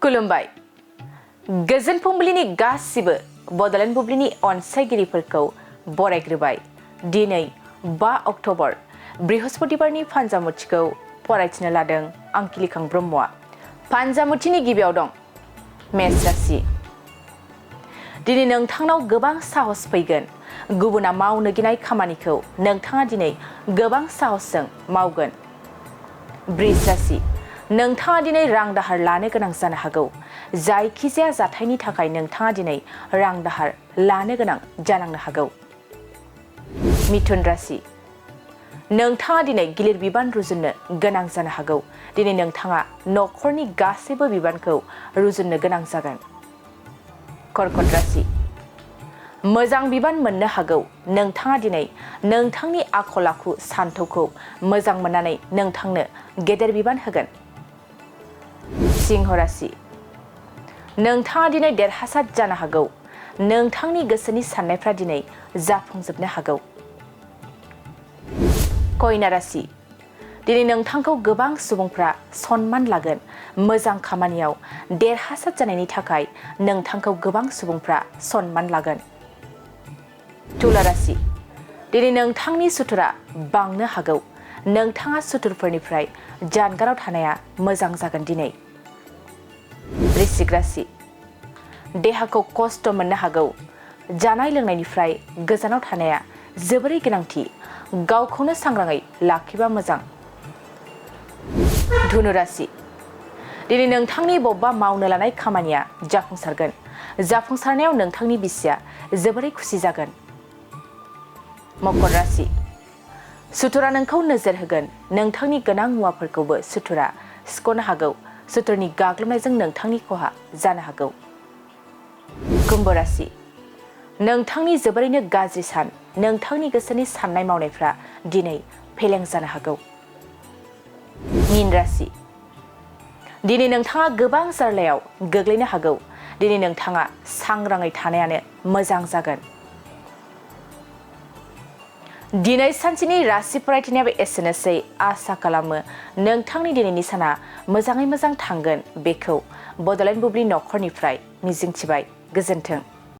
खुलुमबाय गोजोन फुंबिलिनि गासिबो बड'लेण्ड बुब्लिनि अनसायगिरिफोरखौ बरायग्रोबाय। दिनै 5 अक्ट'बर बृहस्पतिबारनि फान्जामुथिखौ फरायथिनो लादों आं किलिखां ब्रह्मआ। फान्जामुथिनि गिबियाव दं मेष राशि। दिनै नोंथांनाव गोबां साहस फैगोन। गुबुना मावनो गिनाय खामानिखौ नोंथाङा दिनै गोबां साहसजों मावगोन। वृष राशि। नोंथाङा दिनै रां दाहार लानो गोनां जानो हागौ। जायखिजाया जाथायनि थाखाय नोंथाङा दिनै रां दाहार लानो गोनां जानांनो हागौ। मिथुन राशि। नोंथाङा दिनै गिलिर बिबान रुजुननो गोनां जानो हागौ। दिनै नोंथाङा न'खरनि गासैबो बिबानखौ रुजुननो गोनां जागोन। कर्कट राशि। मोजां बिबान मोननो हागौ। नोंथाङा दिनै नोंथांनि आखल आखु सान्थौखौ मोजां मोननानै नोंथांनो गेदेर बिबान होगोन। सिंह राशि। नोंथाङा दिनै देरहासार जानो हागौ। नोंथांनि गोसोनि साननायफ्रा दिनै जाफुंजोबनो हागौ। कन्या राशि। दिनै नोंथांखौ गोबां सुबुंफ्रा सनमान लागोन। मोजां खामानियाव देरहासार जानायनि थाखाय नोंथांखौ गोबां सुबुंफ्रा सनमान लागोन। तुला राशि। दिनै नोंथांनि सुथुरा बांनो हागौ। नोंथाङा सुथुरफोरनिफ्राय जानगाराव थानाया मोजां जागोन दिनै। वृश्चिक राशि। देहाखौ खस्थ' मोननो हागौ। जानाय लोंनायनिफ्राय गोजानाव थानाया जोबोरै गोनांथि। गावखौनो सांग्राङै लाखिबा मोजां। धनु राशि। दिनै नोंथांनि बबेबा मावनो लानाय खामानिया जाफुंसारगोन। जाफुंसारनायाव नोंथांनि बिसिया जोबोरै खुसि जागोन। मकर राशि। सुथुरा नोंखौ नोजोर होगोन। नोंथांनि गोनां मुवाफोरखौबो सुथुरा सिख'नो हागौ। सुथुरनि गाग्लोबनायजों नोंथांनि खहा जानो हागौ। कुम्भ राशि। नोंथांनि जोबोरैनो गाज्रि सान। नोंथांनि गोसोनि साननाय मावनायफ्रा दिनै फेलें जानो हागौ। मीन राशि। दिनै नोंथाङा गोबां जार्लायाव गोग्लैनो हागौ। दिनै नोंथाङा सांग्राङै थानायानो मोजां जागोन। दिनै सानसेनि राशि फरायथिनायाबो एसेनोसै। आसा खालामो नोंथांनि दिनैनि साना मोजाङै मोजां थांगोन। बेखौ बड'लेण्ड बुब्लि नखरनिफ्राय मिजिंथिबाय। गोजोन्थों।